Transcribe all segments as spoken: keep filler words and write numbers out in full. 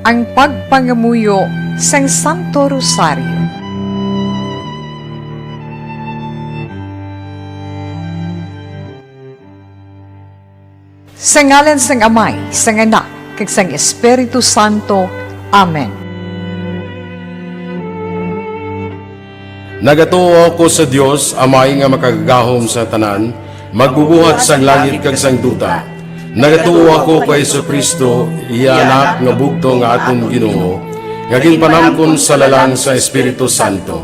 Ang pagpangamuyo sang Santo Rosario. Sa ngalan sang Amay, sang Anak, kag sang Espiritu Santo. Amen. Nagatuo ako sa Dios, Amay nga makagagahom sa tanan, magbubuhat sang langit kag sang duta. Nagatuo ako kay Jesu-Cristo, iya Anak nga bugtong nga aton Ginoo, nga ginpanamkon sa lalang sa Espiritu Santo.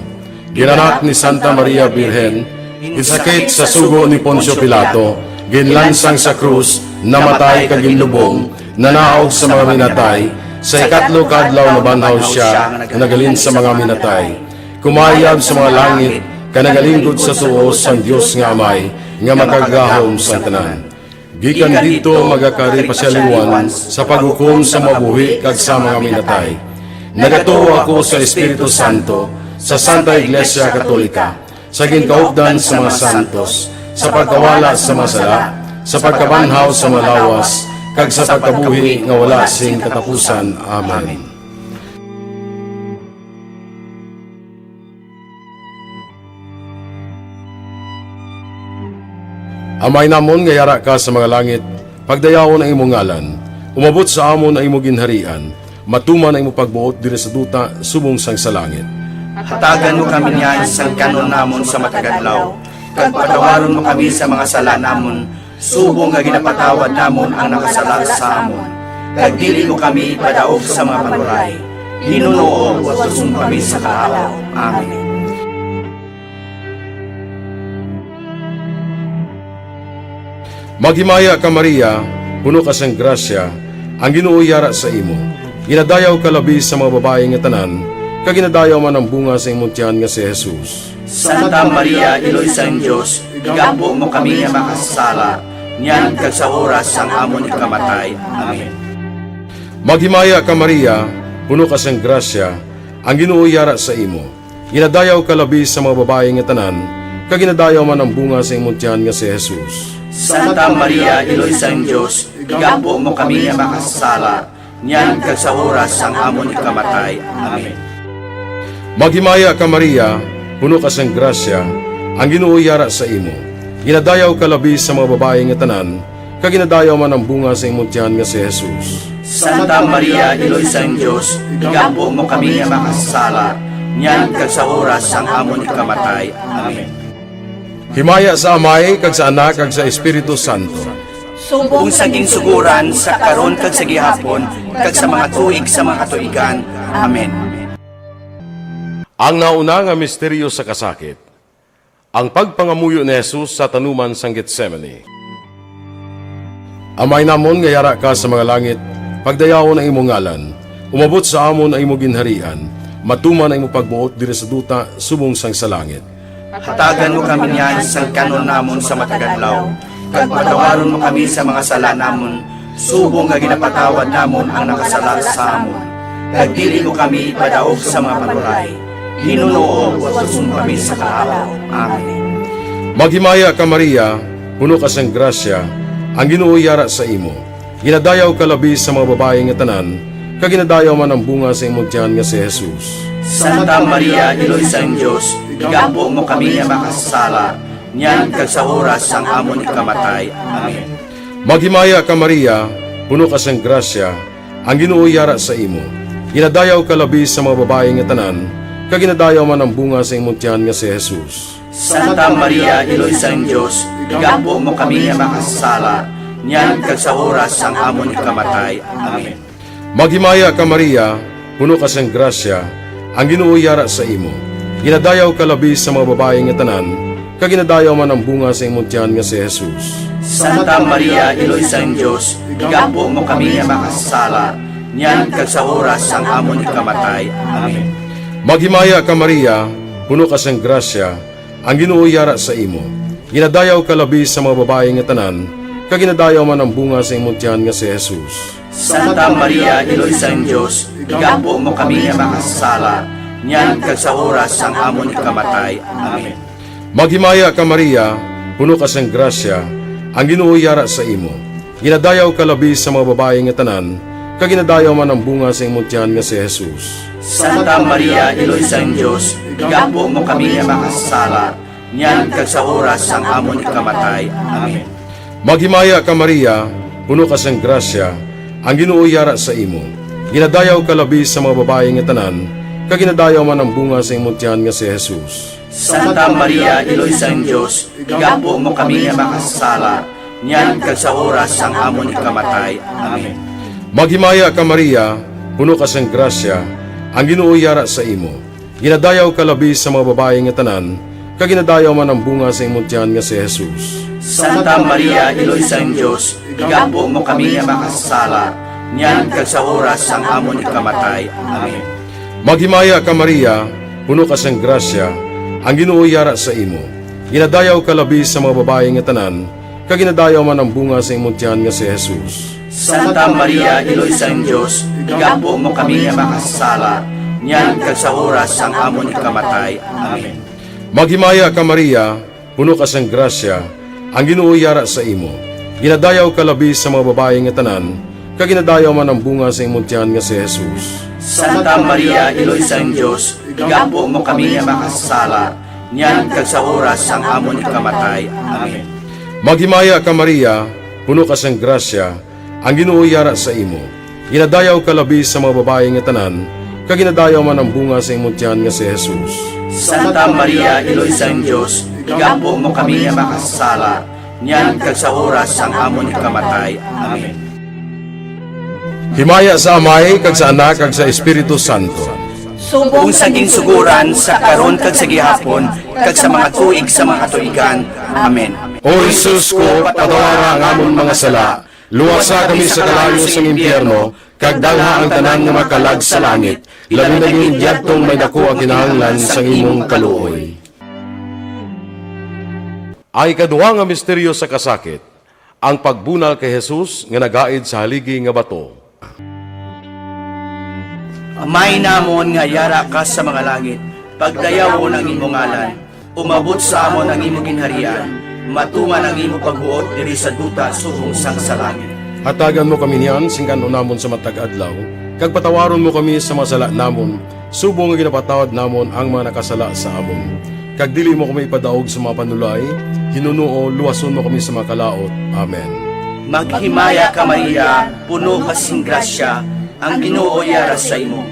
Ginanak ni Santa Maria Birhen, ginsakit sa sugo ni Poncio Pilato, ginlansang sa krus, namatay kag ginlubong, nanaog sa mga minatay, sa ikatlo ka adlaw nabanhaw sia, naghalin sa mga minatay. Kumayab sa mga langit, kag nagalinggod sa tuo sang Dios nga Amay, nga makagagahom sang tanan. Gikan didto magakari pa sia liwat sa paghukom sa mga buhi kag sa mga minatay. Nagatuo ako sa Espiritu Santo, sa Santa Iglesia Katolika, sa ginkaupdan sa mga santos, sa pagkawala sa mga sala, sa pagkabanhaw sa mga lawas, kag sa pagkabuhi nga wala sing katapusan. Amen. Amay namon nga yara ka sa mga langit, pagdayawon ang imong ngalan. Umabot sa amon ang imong ginharian. Matuman ang imong pagbuot diri sa duta subong sang sa langit. Hatagan mo kami niyan sang kan-on namon sa matag adlaw, kag patawaron mo kami sa mga sala namon, subong nga ginapatawad namon ang nakasala sa amon, kag dili mo kami ipadaog sa mga panuray. Ginoo, ugaton mo kami sa kalaut. Amen. Maghimaya ka, Maria, puno ka sang grasya, ang Ginoo yara sa imo. Ginadayaw ka labi sa mga babayi nga tanan, kag ginadayaw man ang bunga sa imong tiyan nga si Jesus. Santa Maria, Iloy sang Dios, igampo mo kami nga makasasala, niyan kag sa oras sang amon ikamatay. Amen. Maghimaya ka, Maria, puno ka sang grasya, ang Ginoo yara sa imo. Ginadayaw ka labi sa mga babayi nga tanan, kag ginadayaw man ang bunga sa imong tiyan nga si Jesus. Santa Maria, Iloy sang Dios, igampo mo kami nga makasasala, niyan kag sa oras sang amon ikamatay. Amen. Maghimaya ka, Maria, puno ka sang grasya, ang Ginoo yara sa imo. Ginadayaw ka labi sa mga babayi nga tanan, kag ginadayaw man ang bunga sa imong tiyan nga si Jesus. Santa Maria, Iloy sang Dios, igampo mo kami nga makasasala, niyan kag sa oras sang amon ikamatay. Amen. Himaya sa Amay, kag sa Anak, kag sa Espiritu Santo. Subong sa ginsugoran, sa karon, kag sa gihapon, kag sa mga tuig sa mga katuigan. Amen. Ang nauna nga misteryo sa kasakit, ang pagpangamuyo ni Jesus sa tanuman sang Getsemani. Amay namon nga yara ka sa mga langit, pagdayawon ang imong ngalan. Umabot sa amon ang imong ginharian. Matuman ang imong pagbuot diri sa duta subong sang sa langit. Hatagan mo kami niyan sang kan-on namon sa matag adlaw, kag patawaron mo kami sa mga sala namon, subong nga ginapatawad namon ang nakasala sa amon. Kag dili mo kami ipadaog sa mga panuray. Ginoo, ugaton mo kami sa kalaut. Amen. Maghimaya ka, Maria, puno ka sang grasya, ang Ginoo yara sa imo. Ginadayaw ka labi sa mga babayi nga tanan, kag ginadayaw man ang bunga sa imong tiyan nga si Jesus. Santa Maria, Iloy sang Dios, igampo mo kami nga makasasala, niyan kag sa oras sang amon ikamatay. Amen. Maghimaya ka, Maria, puno ka sang grasya, ang Ginoo yara sa imo. Ginadayaw ka labi sa mga babayi nga tanan, kag ginadayaw man ang bunga sa imong tiyan nga si Jesus. Santa Maria, Iloy sang Dios, igampo mo kami nga makasasala, niyan kag sa oras sang amon ikamatay. Amen. Maghimaya ka, Maria, puno ka sang grasya, ang Ginoo yara sa imo. Ginadayaw ka labi sa mga babayi nga tanan, kag ginadayaw man ang bunga sa imong tiyan nga si Jesus. Santa Maria, Iloy sang Dios, igampo mo kami nga makasasala, niyan kag sa oras sang amon ikamatay. Amen. Maghimaya ka, Maria, puno ka sang grasya, ang Ginoo yara sa imo. Ginadayaw ka labi sa mga babayi nga tanan, kag ginadayaw man ang bunga sa imong tiyan nga si Jesus. Santa Maria, Iloy sang Dios, igampo mo kami nga makasasala, niyan kag sa oras sang amon ikamatay. Amen. Maghimaya ka, Maria, puno ka sang grasya, ang Ginoo yara sa imo. Ginadayaw ka labi sa mga babayi nga tanan, kag ginadayaw man ang bunga sa imong tiyan nga si Jesus. Santa Maria, Iloy sang Dios, igampo mo kami nga makasasala, niyan kag sa oras sang amon ikamatay. Amen. Maghimaya ka, Maria, puno ka sang grasya, ang Ginoo yara sa imo. Ginadayaw ka labi sa mga babayi nga tanan, kag ginadayaw man ang bunga sa imong tiyan nga si Jesus. Santa Maria, Iloy sang Dios, igampo mo kami nga makasasala, niyan kag sa oras sang amon ikamatay. Amen. Maghimaya ka, Maria, puno ka sang grasya, ang Ginoo yara sa imo. Ginadayaw ka labi sa mga babayi nga tanan, kag ginadayaw man ang bunga sa imong tiyan nga si Jesus. Santa Maria, Iloy sang Dios, igampo mo kami nga makasasala, niyan kag sa oras sang amon ikamatay. Amen. Maghimaya ka, Maria, puno ka sang grasya, ang Ginoo yara sa imo. Ginadayaw ka labi sa mga babayi nga tanan, kag ginadayaw man ang bunga sa imong tiyan nga si Jesus. Santa Maria, Iloy sang Dios, igampo mo kami nga makasasala, niyan kag sa oras sang amon ikamatay. Amen. Maghimaya ka, Maria, puno ka sang grasya, ang Ginoo yara sa imo. Ginadayaw ka labi sa mga babayi nga tanan, kag ginadayaw man ang bunga sa imong tiyan nga si Jesus. Santa Maria, Iloy sang Dios, igampo mo kami nga makasasala, niyan kag sa oras sang amon ikamatay. Amen. Maghimaya ka, Maria, puno ka sang grasya, ang Ginoo yara sa imo. Ginadayaw ka labi sa mga babayi nga tanan, kag ginadayaw man ang bunga sa imong tiyan nga si Jesus. Santa Maria, Iloy sang Dios, igampo mo kami nga makasasala, niyan kag sa oras sang amon ikamatay. Amen. Himaya sa Amay, kag sa Anak, kag sa Espiritu Santo. Subong sa ginsugoran, sa karon kag sa gihapon, kag sa mga tuig sa mga katuigan. Amen. O Jesus ko, patawara ang amon mga sala, luwasa kami sa kalayo sang impyerno, kag dalha ang tanan nga makalag sa langit, labi na gid yadtong may daku ang kinahanglan sang imong kaluoy. Ang ikadua nga misteryo sa kasakit, ang pagbunal kay Jesus nga nagaid sa haligi nga bato. Amay namon nga yara ka sa mga langit, pagdayawon ang imo ngalan, umabot sa amon ang imo ginharian, matuman ang imo pagbuot diri sa duta subong sang sa langit. Hatagan mo kami niyan sing kan-on namon sa matag adlaw, kag patawaron mo kami sa mga sala namon, subong nga ginapatawad namon ang mga nakasala sa amon. Kag dili mo kami ipadaog sa mga panulay, hinunoo, luwason mo kami sa mga kalaut. Amen. Maghimaya ka, Maria, puno ka sing grasya, ang Ginoo yara sa imo.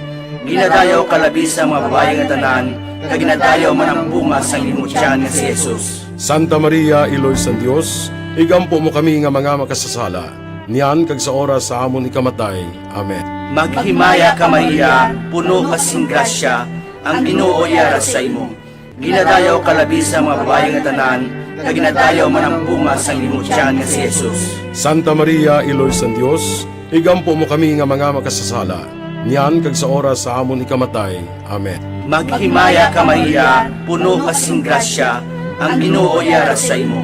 Ginadayaw ka labi sa mga babayi nga tanan, kag ginadayaw man ang bunga sang imo tiyan nga si Jesus. Santa Maria, Iloy sang Dios, igampo mo kami nga mga makasasala, niyan kag sa oras sa amon ikamatay. Amen. Maghimaya ka, Maria, puno ka sing grasya, ang Ginoo yara sa imo. Ginadayaw ka labi sa mga babayi nga tanan, kag ginadayaw man ang bunga sang imo tiyan nga si Jesus. Santa Maria, Iloy sang Dios, igampo mo kami nga mga makasasala, niyan kag sa oras sa amon ikamatay. Amen. Maghimaya ka, Maria, puno ka sing grasya, ang Ginoo yara sa imo.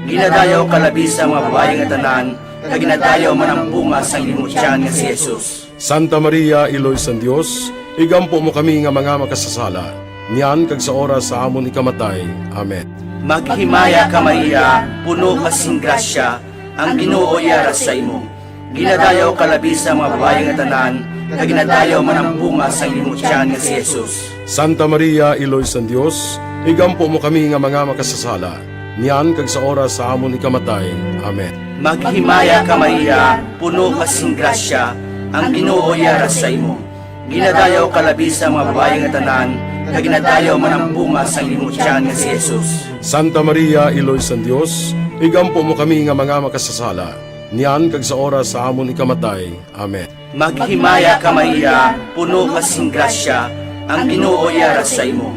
Ginadayaw ka labi sa mga babayi nga tanan, kag ginadayaw man ang bunga sang imo tiyan nga si Jesus. Santa Maria, Iloy sang Dios, igampo mo kami nga mga makasasala, niyan kag sa oras sa amon ikamatay. Amen. Maghimaya ka, Maria, puno ka sing grasya, ang Ginoo yara sa imo. Ginadayaw ka labi sa mga babayi nga tanan, kag ginadayaw man ang bunga sang imo tiyan nga si Jesus. Santa Maria, Iloy sang Dios, igampo mo kami nga mga makasasala, niyan kag sa oras sa amon ikamatay. Amen. Maghimaya ka, Maria, puno ka sing grasya, ang Ginoo yara sa imo. Ginadayaw ka labi sa mga babayi nga tanan, kag ginadayaw man ang bunga sang imo tiyan nga si Jesus. Santa Maria, Iloy sang Dios, igampo mo kami nga mga makasasala, niyan kag sa oras sa amon ikamatay. Amen. Maghimaya ka, Maria, puno ka sing grasya, ang Ginoo yara sa imo.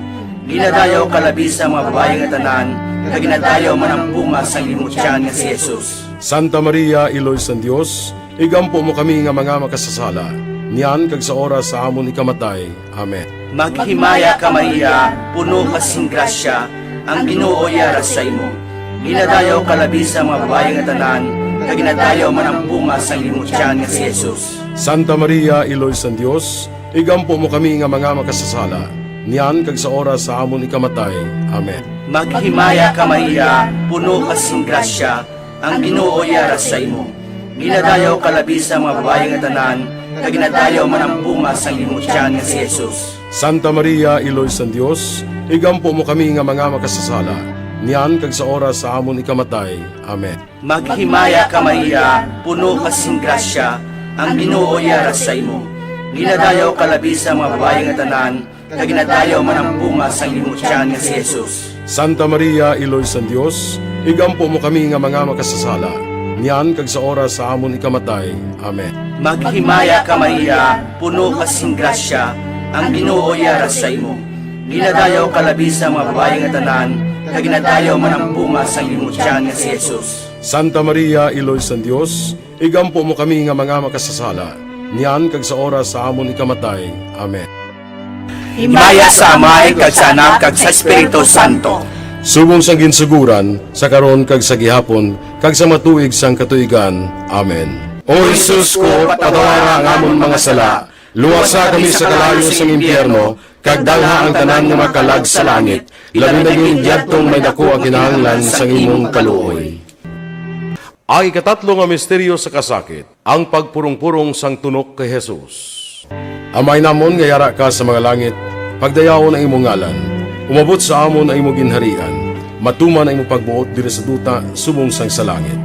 Ginadayaw ka labi sa mga babayi nga tanan, kag ginadayaw man ang bunga sang imo tiyan nga si Jesus. Santa Maria, Iloy sang Dios, igampo mo kami nga mga makasasala, niyan kag sa oras sa amon ikamatay. Amen. Maghimaya ka, Maria, puno ka sing grasya, ang Ginoo yara sa imo. Ginadayaw ka labi sa mga babayi nga tanan, kag ginadayaw man ang bunga sang imo tiyan nga si Jesus. Santa Maria, Iloy sang Dios, igampo mo kami nga mga makasasala, niyan kag sa oras sa amon ikamatay. Amen. Maghimaya ka, Maria, puno ka sing grasya, ang Ginoo yara sa imo. Ginadayaw ka labi sa mga babayi nga tanan, kag ginadayaw man ang bunga sang imong tiyan nga si Jesus. Santa Maria, Iloy sang Dios, igampo mo kami nga mga makasasala, niyan kag sa oras sa amon ikamatay. Amen. Maghimaya ka, Maria, puno ka sing grasya, ang Ginoo yara sa imo. Ginadayaw ka labi sa mga babayi nga tanan, kag ginadayaw man ang bunga sang imong tiyan nga si Jesus. Santa Maria, Iloy sang Dios, igampo mo kami nga mga makasasala, niyan kag sa oras sa amon ikamatay. Amen. Maghimaya ka, Maria, puno ka sing grasya, ang Ginoo yara sa imo. Ginadayaw ka labi sa mga babayi nga tanan, kag ginadayaw man ang bunga sang imong tiyan nga si Jesus. Santa Maria, Iloy sang Dios, igampo mo kami nga mga makasasala, niyan kag sa oras sa amon ikamatay. Amen. Himaya sa Amay, kag sa Anak, kag sa Espiritu Santo. Subong sang ginsuguran, sa karon, kag sa gihapon, kag sa mga tuig sang katuigan. Amen. O Jesus ko, patawara ang amon mga sala, luwasa kami sa kalayo sang impyerno, kag dalha ang tanan nga mga kalag sa langit, labi na gid yadtong may daku ang kinahanglan sang imong kaluoy. Ang ikatatlo nga misteryo sa kasakit, ang pagpurong-purong sang tunok kay Jesus. Amay namon nga yara ka sa mga langit, pagdayawon ang imong ngalan. Umabot sa amon ang imong ginharian. Matuman ang imong pagbuot diri sa duta subong sang sa langit.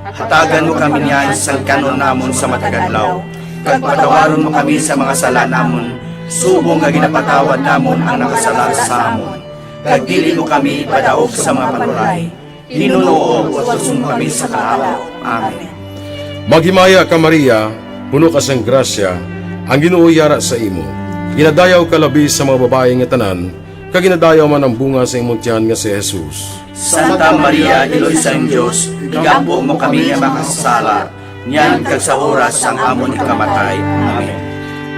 Hatagan mo kami niyan sang kan-on namon sa matag adlaw, kag patawaron mo kami sa mga sala namon, subong nga ginapatawad namon ang nakasala sa amon. Kag dili mo kami ipadaog sa mga panuray, Ginoo, watuson mo kami sa kaalam. Amen. Maghimaya ka, Maria, puno ka sang grasya, ang Ginoo yara sa imo. Ginadayaw ka labi sa mga babayi nga tanan, kag ginadayaw man ang bunga sa imong tiyan nga si Jesus. Santa Maria, Iloy sang Dios, igampo mo kami nga makasasala, niyan kag sa oras sang amon ikamatay. Amen.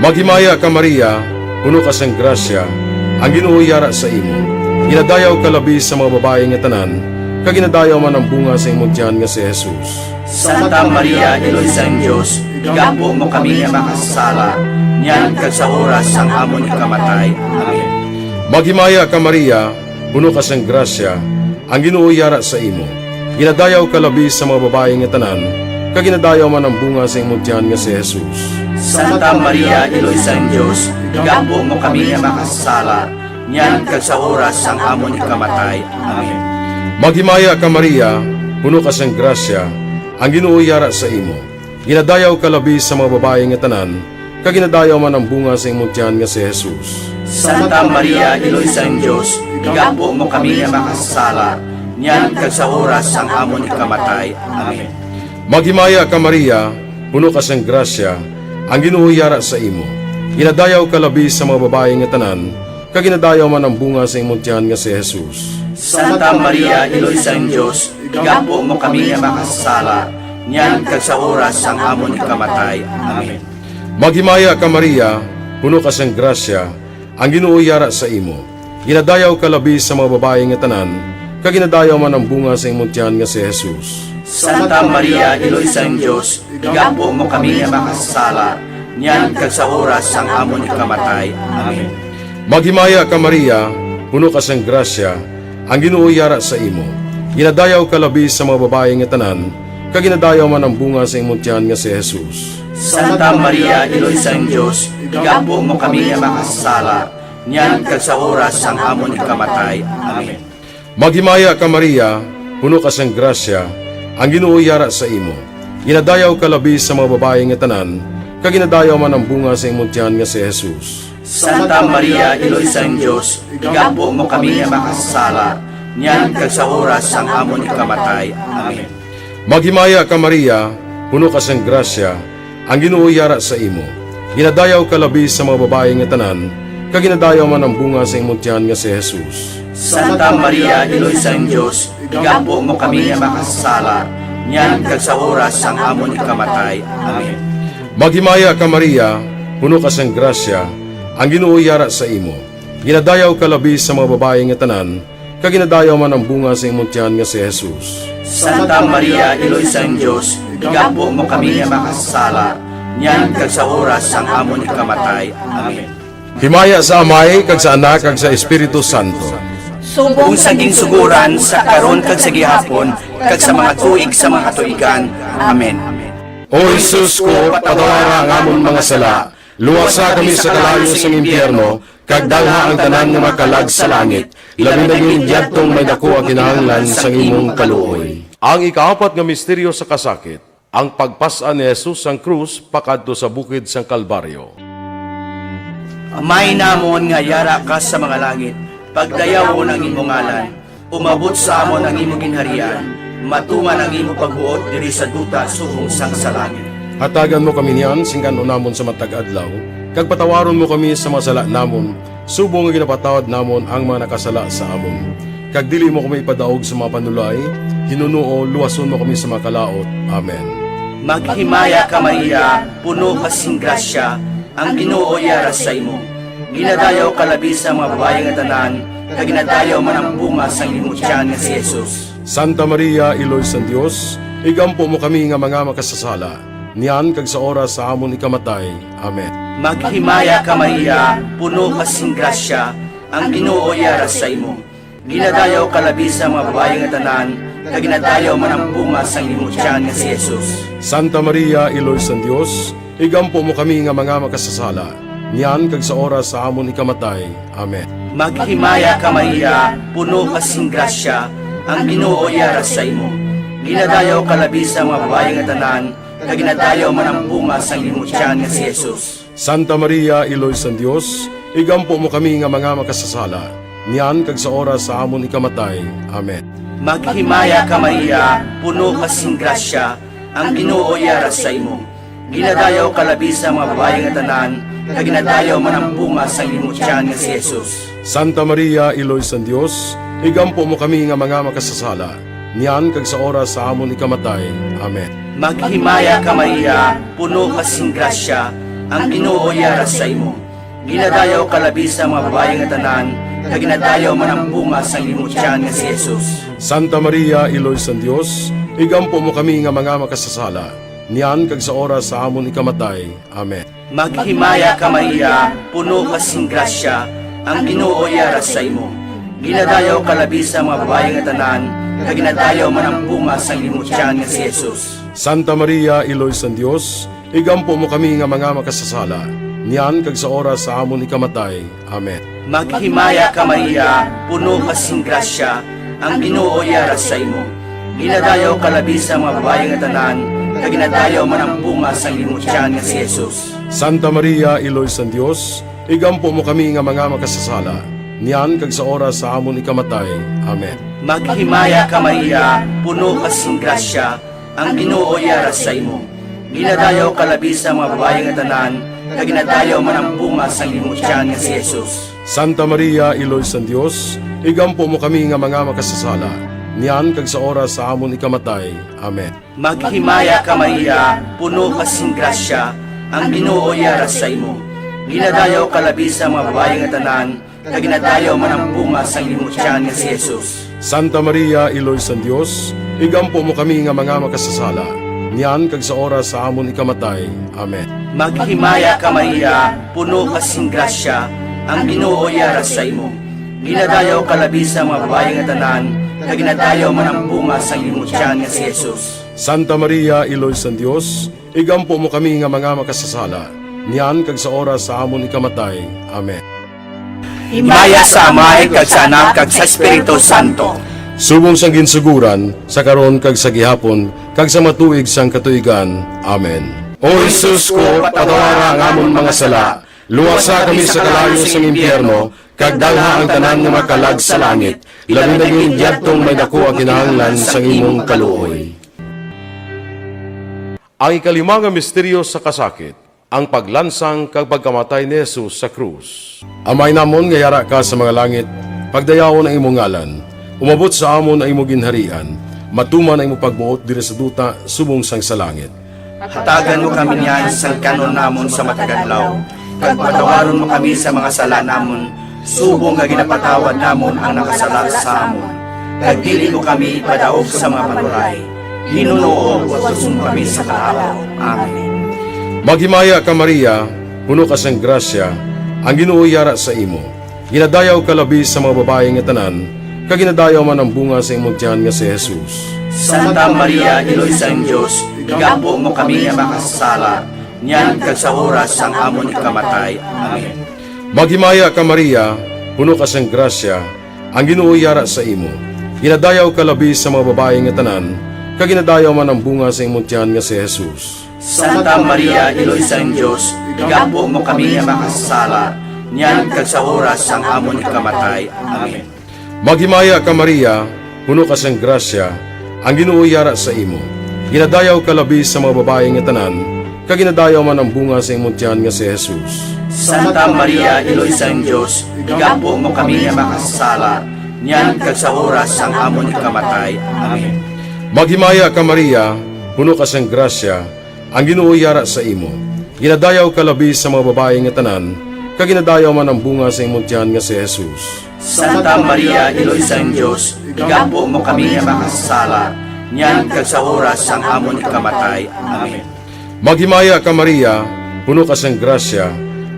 Maghimaya ka, Maria, puno ka sang grasya, ang Ginoo yara sa imo. Ginadayaw ka labi sa mga babayi nga tanan, kag ginadayaw man ang bunga sa imong tiyan nga si Jesus. Santa Maria, Iloy sang Dios, igampo mo kami nga makasasala, niyan kag sa oras sang amon ikamatay. Amen. Maghimaya ka, Maria, puno ka sang grasya, ang Ginoo yara sa imo. Ginadayaw ka labi sa mga babayi nga tanan, kag ginadayaw man ang bunga sa imong tiyan nga si Jesus. Santa Maria, Iloy sang Dios, igampo mo kami nga makasasala, niyan kag sa oras sang amon ikamatay. Amen. Maghimaya ka, Maria, puno ka sang grasya, ang Ginoo yara sa imo. Ginadayaw ka labi sa mga babayi nga tanan, kag ginadayaw man ang bunga sa imong tiyan nga si Jesus. Santa Maria, Iloy sang Dios, igampo mo kami nga makasasala, niyan kag sa oras sang amon ikamatay. Amen. Maghimaya ka, Maria, puno ka sang grasya, ang Ginoo yara sa imo. Ginadayaw ka labi sa mga babayi nga tanan, kag ginadayaw man ang bunga sa imong tiyan nga si Jesus. Santa Maria, Iloy sang Dios, igampo mo kami nga makasasala, niyan kag sa oras sang amon ikamatay. Amen. Maghimaya ka, Maria, puno ka sang grasya, ang Ginoo yara sa imo. Ginadayaw ka labi sa mga babayi nga tanan, kag ginadayaw man ang bunga sa imong tiyan nga si Jesus. Santa Maria, Iloy sang Dios, igampo mo kami nga makasasala, niyan kag sa oras sang amon ikamatay. Amen. Maghimaya ka, Maria, puno ka sang grasya, ang Ginoo yara sa imo. Ginadayaw ka labi sa mga babayi nga tanan, kag ginadayaw man ang bunga sa imong tiyan nga si Jesus. Santa Maria, Iloy sang Dios, igampo mo kami nga makasasala, niyan kag sa oras sang amon ikamatay. Amen. Maghimaya ka, Maria, puno ka sang grasya, ang Ginoo yara sa imo. Ginadayaw ka labi sa mga babayi nga tanan, kag ginadayaw man ang bunga sa imong tiyan nga si Jesus. Santa Maria, Iloy sang Dios, igampo mo kami nga makasasala, niyan kag sa oras sang amon ikamatay. Amen. Maghimaya ka, Maria, puno ka sang grasya, ang Ginoo yara sa imo. Ginadayaw ka labi sa mga babayi nga tanan, kag ginadayaw man ang bunga sa imong tiyan nga si Jesus. Santa Maria, Iloy sang Dios, igampo mo kami nga makasasala, niyan kag sa oras sang amon ikamatay. Amen. Maghimaya ka, Maria, puno ka sang grasya, ang Ginoo yara sa imo. Ginadayaw ka labi sa mga babayi nga tanan, kag ginadayaw man ang bunga sa imong tiyan nga si Jesus. Santa Maria, Iloy sang Dios, igampo mo kami nga makasasala, niyan kag sa oras sang amon ikamatay. Amen. Himaya sa Amay, kag sa Anak, kag sa Espiritu Santo. Subong sa ginsuguran, sa karon, kag sa gihapon, kag sa mga tuig sa mga katuigan. Amen. O Jesus ko, patawara ang amon mga sala, luwasa kami sa kalayo sang impyerno, kag dalha ang tanan nga makalag sa langit, labi na gid yadtong may daku ang kinahanglan sang imong kaluoy. Ang ikaapat nga misteryo sa kasakit, ang pagpas-an ni Jesus sang krus pakadto sa bukid sang Kalbaryo. Amay namon nga yara ka sa mga langit, pagdayawon ang imo ngalan. Umabot sa amon ang imo ginharian, matuman ang imo pagbuot diri sa duta subong sang sa langit. Hatagan mo kami niyan sing kan-on namon sa matag adlaw, kag patawaron mo kami sa mga sala namon, subong nga ginapatawad namon ang mga nakasala sa amon. Kag dili mo kami ipadaog sa mga panulay, hinunoo luwason mo kami sa mga kalaut. Amen. Maghimaya ka, Maria, puno ka sing grasya, ang Ginoo yara sa imo. Ginadayaw ka labi sa mga babayi nga tanan, kag ginadayaw man ang bunga sang imo tiyan nga si Jesus. Santa Maria, Iloy sang Dios, igampo mo kami nga mga makasasala, niyan kag sa oras sa amon ikamatay. Amen. Maghimaya ka, Maria, puno ka sing grasya, ang Ginoo yara sa imo. Ginadayaw ka labi sa mga babayi nga tanan, kag ginadayaw man ang bunga sang imo tiyan nga si Jesus. Santa Maria, Iloy sang Dios, igampo mo kami nga mga makasasala, niyan kag sa oras sa amon ikamatay. Amen. Maghimaya ka, Maria, puno ka sing grasya, ang Ginoo yara sa imo. Ginadayaw ka labi sa mga babayi nga tanan, kag ginadayaw man ang bunga sang imo tiyan nga si Jesus. Santa Maria, Iloy sang Dios, igampo mo kami nga mga makasasala, niyan kag sa oras sa amon ikamatay. Amen. Maghimaya ka, Maria, puno ka sing grasya, ang Ginoo yara sa imo. Ginadayaw ka labi sa mga babayi nga tanan, kag ginadayaw man ang bunga sang imo tiyan nga si Jesus. Santa Maria, Iloy sang Dios, igampo mo kami nga mga makasasala, niyan kag sa oras sa amon ikamatay. Amen. Maghimaya ka, Maria, puno ka sing grasya, ang Ginoo yara sa imo. Ginadayaw ka labi sa mga babayi nga tanan, kag ginadayaw man ang bunga sang imo tiyan nga si Jesus. Santa Maria, Iloy sang Dios, igampo mo kami nga mga makasasala, niyan kag sa oras sa amon ikamatay. Amen. Maghimaya ka, Maria, puno ka sing grasya, ang Ginoo yara sa imo. Ginadayaw ka labi sa mga babayi nga tanan, kag ginadayaw man ang bunga sang imo tiyan nga si Jesus. Santa Maria, Iloy sang Dios, igampo mo kami nga mga makasasala, niyan kag sa oras sa amon ikamatay. Amen. Maghimaya ka, Maria, puno ka sing grasya, ang Ginoo yara sa imo. Ginadayaw ka labi sa mga babayi nga tanan, kag ginadayaw man ang bunga sang imo tiyan nga si Jesus. Santa Maria, Iloy sang Dios, igampo mo kami nga mga makasasala, niyan kag sa oras sa amon ikamatay. Amen. Maghimaya ka, Maria, puno ka sing grasya, ang Ginoo yara sa imo. Ginadayaw ka labi sa mga babayi nga tanan, kag ginadayaw man ang bunga sang imo tiyan nga si Jesus. Santa Maria, Iloy sang Dios, igampo mo kami nga mga makasasala, niyan kag sa oras sa amon ikamatay. Amen. Maghimaya ka, Maria, puno ka sing grasya, ang Ginoo yara sa imo. Ginadayaw ka labi sa mga babayi nga tanan, kag ginadayaw man ang bunga sang imo tiyan nga si Jesus. Santa Maria, Iloy sang Dios, igampo mo kami nga mga makasasala, niyan kag sa oras sa amon ikamatay. Amen. Maghimaya ka, Maria, puno ka sing grasya, ang Ginoo yara sa imo. Ginadayaw ka labi sa mga babayi nga tanan, kag ginadayaw man ang bunga sang imo tiyan nga si Jesus. Santa Maria, Iloy sang Dios, igampo mo kami nga mga makasasala, niyan kag sa oras sa amon ikamatay. Amen. Himaya sa Amay, kag sa Anak, kag sa Espiritu Santo. Subong sang ginsugoran, sa karon, kag sa gihapon, kag sa matuig sang katuigan. Amen. O Jesus ko, patawara ang amon mga sala, luwasa kami sa kalayo sang impyerno, kag dalha ang tanan nga makalag sa langit, labi na gid yadtong may daku ang kinahanglan sang imong kaluoy. Ang ikalima nga misteryo sa kasakit, ang paglansang kag pagkamatay ni Jesus sa krus. Amay namon nga yara ka sa mga langit, pagdayawon ang imo ngalan. Umabot sa amon ang imo ginharian. Matuman ang imo pagbuot diri sa duta subong sang sa langit. Hatagan mo kami niyan sang kan-on namon sa matag adlaw, kag patawaron mo kami sa mga sala namon, subong nga ginapatawad namon ang nakasala sa amon. Kag dili mo kami ipadaog sa mga panuray. Ginoo, luwason mo kami sa kalayo. Amen. Maghimaya ka, Maria, puno ka sang grasya, ang Ginoo yara sa imo. Ginadayaw ka labi sa mga babayi nga tanan, kag ginadayaw man ang bunga sa imong tiyan nga si Jesus. Santa Maria, Iloy sang Dios, igampo mo kami nga makasasala, niyan kag sa oras sang amon ikamatay. Amen. Maghimaya ka, Maria, puno ka sang grasya, ang Ginoo yara sa imo. Ginadayaw ka labi sa mga babayi nga tanan, kag ginadayaw man ang bunga sa imong tiyan nga si Jesus. Santa Maria, Iloy sang Dios, igampo mo kami nga makasasala, niyan kag sa oras sang amon ikamatay. Amen. Maghimaya ka, Maria, puno ka sang grasya, ang Ginoo yara sa imo. Ginadayaw ka labi sa mga babayi nga tanan, kag ginadayaw man ang bunga sa imong tiyan nga si Jesus. Santa Maria, Iloy sang Dios, igampo mo kami nga makasasala, niyan kag sa oras sang amon ikamatay. Amen. Maghimaya ka, Maria, puno ka sang grasya, ang Ginoo yara sa imo. Ginadayaw ka labi sa mga babayi nga tanan, kag ginadayaw man ang bunga sa imong tiyan nga si Jesus. Santa Maria, Iloy sang Dios, igampo mo kami nga makasasala, niyan kag sa oras sang amon ikamatay. Amen. Maghimaya ka, Maria, puno ka sang grasya,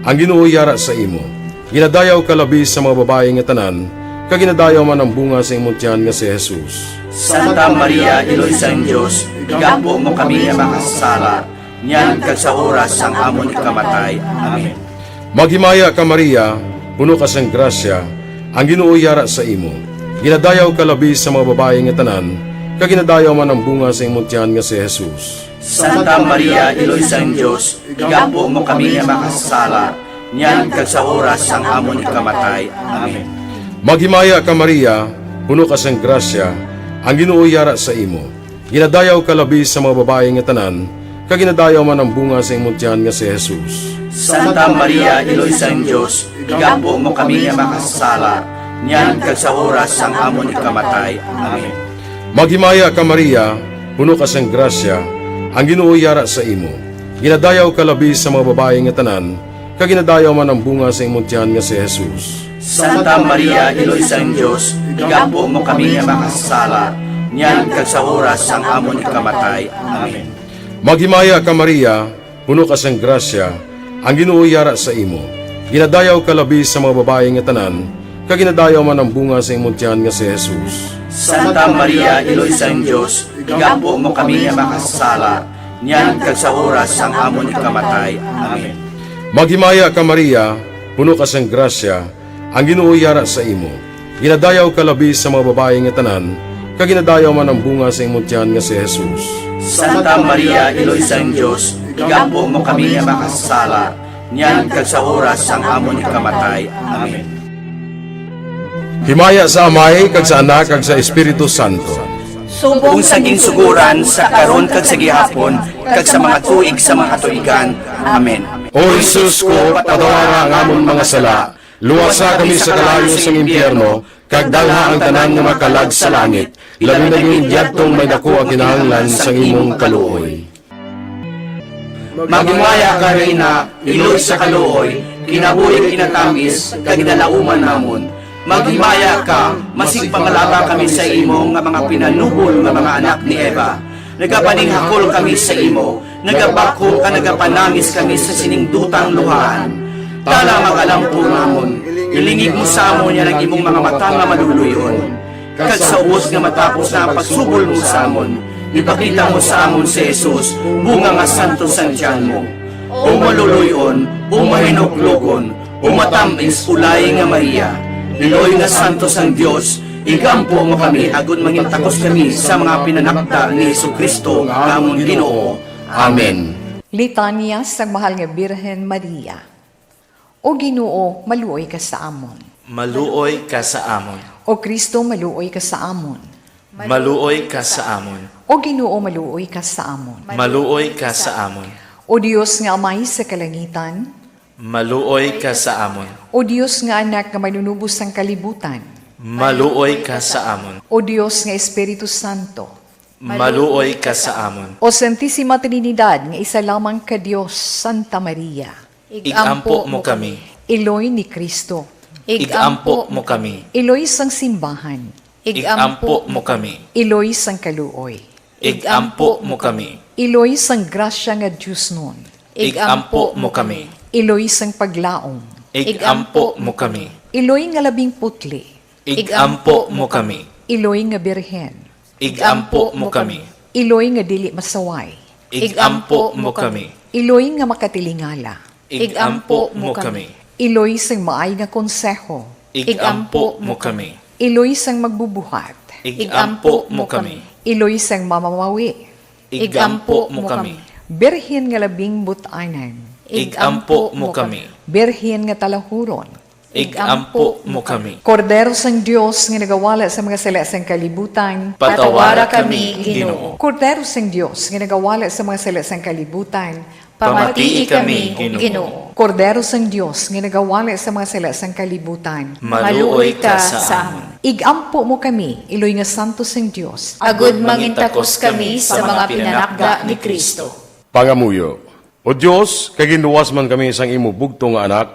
ang Ginoo yara sa imo. Ginadayaw ka labi sa mga babayi nga tanan, kag ginadayaw man ang bunga sa imong tiyan nga si Jesus. Santa Maria, Iloy sang Dios, igampo mo kami nga makasasala, niyan kag sa oras sang amon ikamatay. Amen. Maghimaya ka, Maria, puno ka sang grasya, ang Ginoo yara sa imo. Ginadayaw ka labi sa mga babayi nga tanan, kag ginadayaw man ang bunga sa imong tiyan nga si Jesus. Santa Maria, Iloy sang Dios, igampo mo kami nga makasasala, niyan kag sa oras sang amon ikamatay. Amen. Maghimaya ka, Maria, puno ka sang grasya, ang Ginoo yara sa imo. Ginadayaw ka labi sa mga babayi nga tanan, kag ginadayaw man ang bunga sa imong tiyan nga si Jesus. Santa Maria, Iloy sang Dios, igampo mo kami nga makasasala, niyan kag sa oras sang amon ikamatay. Amen. Maghimaya ka, Maria, puno ka sang grasya, ang Ginoo yara sa imo. Ginadayaw ka labi sa mga babayi nga tanan, kag ginadayaw man ang bunga sa imong tiyan nga si Jesus. Santa Maria, Iloy sang Dios, igampo mo kami nga makasasala, niyan kag sa oras sang amon ikamatay. Amen. Maghimaya ka, Maria, puno ka sang grasya, ang Ginoo yara sa imo. Ginadayaw ka labi sa mga babayi nga tanan, kag ginadayaw man ang bunga sa imong tiyan nga si Jesus. Santa Maria, Iloy sang Dios, igampo mo kami nga makasasala, niyan kag sa oras sang amon ikamatay. Amen. Maghimaya ka, Maria, puno ka sang grasya, ang Ginoo yara sa imo. Ginadayaw ka labi sa mga babayi nga tanan, kag ginadayaw man ang bunga sa imong tiyan nga si Jesus. Santa Maria, Iloy sang Dios, igampo mo kami nga makasasala, niyan kag sa oras sang amon ikamatay. Amen. Himaya sa Amay, kag sa Anak, kag sa Espiritu Santo. Subong sa ginsugoran, sa karon, kag sa gihapon, kag sa mga tuig sa mga katuigan. Amen. O Jesus ko, patawara ang amon mga sala, luwasa kami sa kalayo sang impyerno, kag dalha ang tanan nga mga kalag sa langit, labi na gid yadtong may daku ang kinahanglan sang imong kaluoy. Maghimaya ka, Reyna, iloy sa kaluoy, kinabuhi kinatamis, kag ginalauman namon. Maghimaya ka, masigpamalaba kami sa imo nga mga pinanubol nga mga anak ni Eva. Nagapaninghakol kami sa imo, nagabakho ka, nagapanangis kami sa sining dutang luhaan. Tana, mag-alampo namon, ilingig mo sa amon yan ang imong mga mata nga maluluy-on. Kag sa ubos nga matapos na ang pagsubol mo sa amon, ipakita mo sa amon si Jesus, bunga nga santo sang tiyan mo. O maluluy-on, o mahinuklogon, o matamis, ulay nga Maria, iloy nga santo sang Dios, igampo mo kami agod mangin takos kami sa mga pinanakda ni Jesu-Cristo nga amon Ginoo. Amen. Litanya sang Mahal nga Birhen Maria. O Ginoo, maluoy ka sa amon. Maluoy ka sa amon. O Cristo, maluoy ka sa amon. Maluoy ka sa amon. O Ginoo, maluoy ka sa amon. Maluoy ka sa amon. O Dios nga Amay sa kalangitan. Maluoy ka sa amon. O Dios nga Anak nga Manunubos sang kalibutan. Maluoy ka sa amon. O Dios nga Espiritu Santo. Maluoy ka sa amon. O Santisima Trinidad nga isa lamang ka Dios, Santa Maria. Ig-ampo mo kami. Iloy ni Cristo. Ig-ampo mo kami. Iloy sang simbahan. Ig-ampo mo kami. Iloy sang kaluoy. Ig-ampo mo kami. Iloy sang grasya nga diosnon. Ig-ampo mo kami. Iloy sang paglaom. Ig-ampo mo kami. Iloy nga labing putli. Ig-ampo mo kami. Iloy nga Birhen. Ig-ampo mo kami. Iloy nga dili masaway. Ig-ampo mo kami. Iloy nga makatilingala. Ig-ampo mo kami. Iloy sang maay nga konseho. Ig-ampo mo kami. Iloy sang magbubuhat. Ig-ampo mo kami. Iloy sang mamamawi. Ig-ampo mo kami. Birhen nga labing but-anan. Ig-ampo mo kami. Birhen nga talahuron. Ig-ampo mo kami. Kordero sang Dios nga nagawala sa mga sala sang kalibutan. Patawara kami, Ginoo. Kordero sang Dios nga nagawala sa mga sala sang kalibutan. Pamatii kami, Ginoo. Kordero sang Dios nga nagawala sa mga sala sang kalibutan. Maluoy ka sa amon. Ig-ampo mo kami, iloy nga santo sang Dios. Agod mangintakos kami sa mga pinanakda ni Cristo. Pangamuyo. O Dios, kay ginluwas man kami sang imo bugtong nga Anak,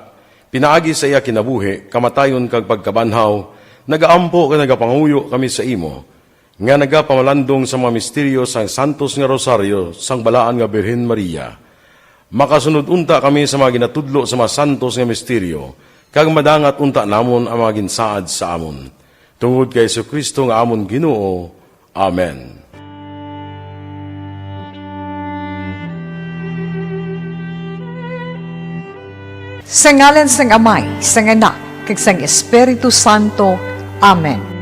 pinaagi sa iya kinabuhi, kamatayon kag pagkabanhaw, nagaampo kag nagapangamuyo kami sa imo, nga nagapamalandong sa mga misteryo sang santos nga rosaryo sang Balaan nga Birhen Maria. Makasunod unta kami sa mga ginatudlo sa mga santos nga misteryo, kag madangat unta namon ang mga ginsaad sa amon. Tungod kay Jesu-Cristo nga amon Ginoo. Amen. Sa ngalan sang Amay, sang Anak, kag sang Espiritu Santo. Amen.